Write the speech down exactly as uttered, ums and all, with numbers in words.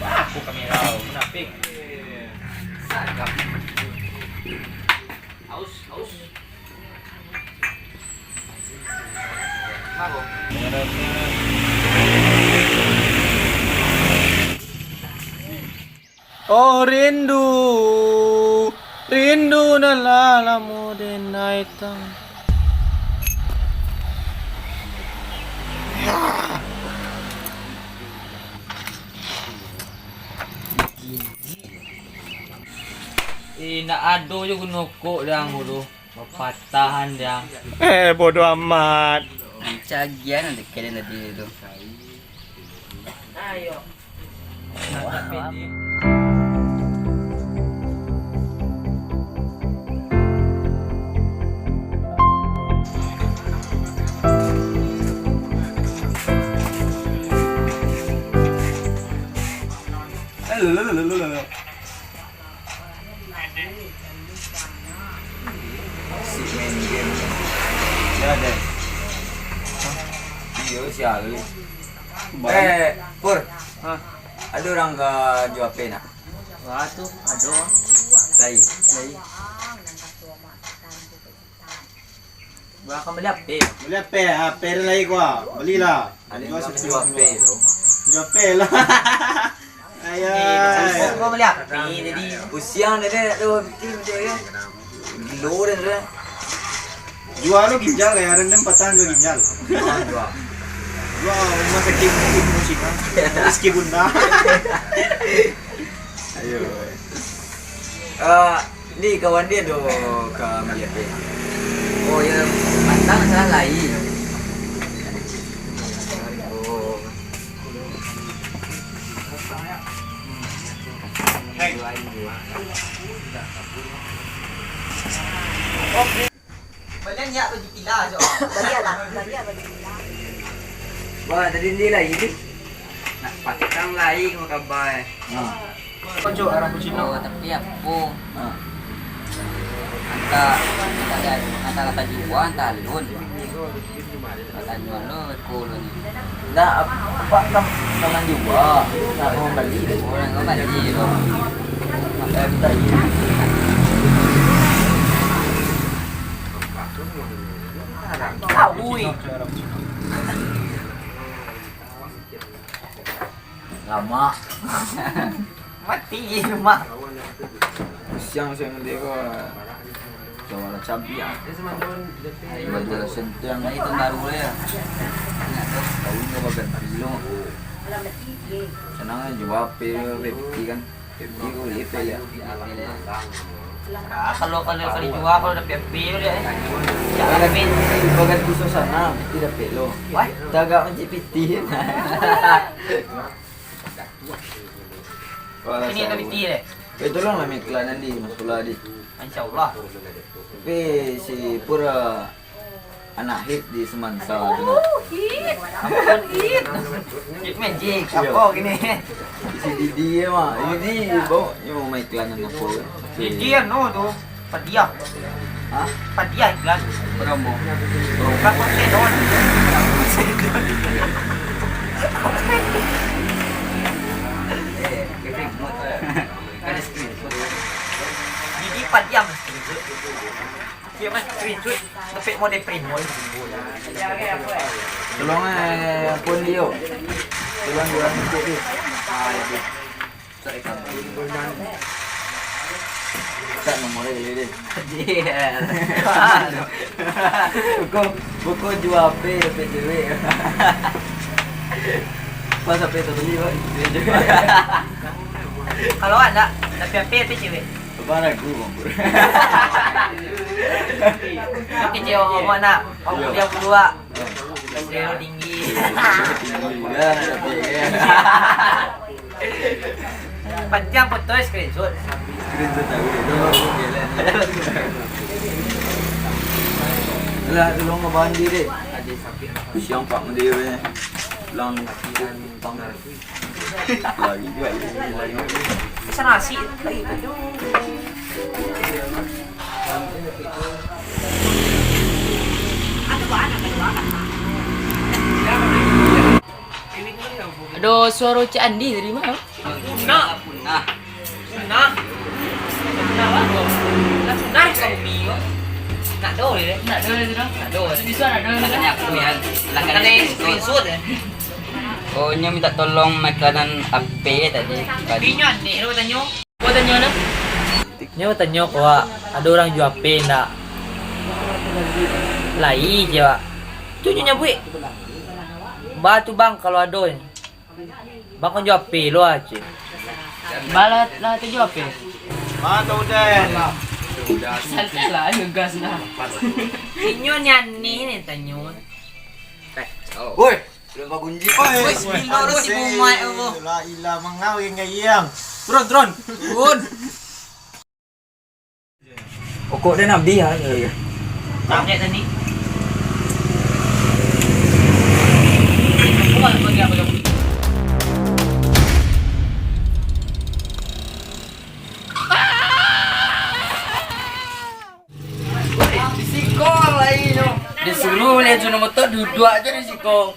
Aku kamera, munafik. Aus, aus. Oh rindu, rindu nan lah lamo den naitang. Eh, nak ado jo guno kok dang tu. Bapatahan dang. Eh, bodoh amat. Cagian ado kalian tadi tu. Ayo. Nak tak pede. Asik main game. Ya, deh. Iyo, sial. Eh, Pur. Hah? Ado urang ka jua P nak? Wah, tu ado. Lai. Lai. Gua akan beli H P. Beli H P, H P lai gua. Belilah. Ado jua P tu. Jua P lah. Ayo. Eh, gua beli H P tadi. Pusiang dah tu, fikir macam kan. Gilo dah tu. Jua lo ginjal ya, rendam patah jua ginjal. Jua. Jua rumah sakit musik musik. Rizky Bunda. Ayo. Eh, ni kawan dia tu ka malihat dia. Oh, ya, patang salah lai. Oh. Balian ya baju pila jo. Balian lah, balian baju pila. Wah, tadi ni lah ini. Nak patang lai ko kabar. Nah. Kocok arah Cino. Oh, tapi apo? Nah. Antah, antah, antah lah tajua, antah alun. Lah tajua lo, ko lo ni. Ndak, apak kan tangan jua. Nak mambali. Oh, nak mambali lo. Eh, minta izin. Ui. Lamak. Mati rumah. Siang-siang dia ko. Jawara cabiak. Baju sentiang. Nah, itu baru lah ya. Ingat tu. Tahun ko bagan pilo. Senang aja jua P P T kan. P P T ko boleh P P ya. Ah, kalau, kalau, kalau jua, kalau udah P P T udah, eh. Bagan, bagan khusus sana, P P T dapek lo. Wah. Tagak macam P P T. Ini ada P P T deh. Eh, tolonglah Miklan nanti, Mas Pula, di. Insya Allah. Tapi si Pura anak hit di Semansa tu. Oh, hit. Ampun, hit. Hit magic. Iyo. Apa gini? Si Didi ya, mah. Ini di bawah, ini mau main iklanan apa ya? Didi anu tu. Padiah. Hah? Padiah iklan. Promo. Bukan konten doang. Eh, keping. Ada screenshot. Didi padiah screenshot. Dia mah screenshot, tapi mau di print, mau. Tolong, eh, pun dia. Tolong dia orang ikut tu. Ah, itu. Tak rekam. Tak nomor dia, dia. Dia. Buku, buku jua P P, dapek cewek. Pas sampai tu beli, Bang. Kalau ada, tapi P P, dapek cewek. Abang ragu, Bang. Oke, cewek, awak nak. Awak dia berdua. Beliau tinggi. Tinggi juga, tapi, ya. Panjang foto, screenshot. Screenshot tahu dia. Oke lah. Alah, tolong abang dia deh. Siang pak dia punya. Pulang. Lagi juga. Pesan nasi lagi. Aduh. Ado suaro Cik Andi tadi mah. Nah. Nah. Nah. Nah, sudah bumi ko. Nak do je. Nak do je tu. Nak do. Bisa nak do je. Makanya aku ya. Makanya screenshot ya. Oh, nyo minta tolong makanan ape tadi? Tadi. Inyo aneh lo tanyo. Apo tanyo tu? Nyo tanyo ko, Wak, ado urang jua ape ndak? Lai je, Wak. Tu nyo nyabuik. Ba tu, Bang, kalau ado. Bang kan jua ape lo aje. Ba lah, lah tu jua ape. Ma tau deh. Santai lah, ayo gas lah. Inyo ni aneh ni tanyo. Woi, Belum bagunji. Oi, wes, bilo tu si Muhammad tu. La ilah mangau yang gayang. Turun, turun. Turun. Pokok dia nabi ya, ya, ya. Pakai tadi. Aku malah pergi apa dong? Di siko lai nyo. Disuruah oleh Juno Moto duduak aja di siko.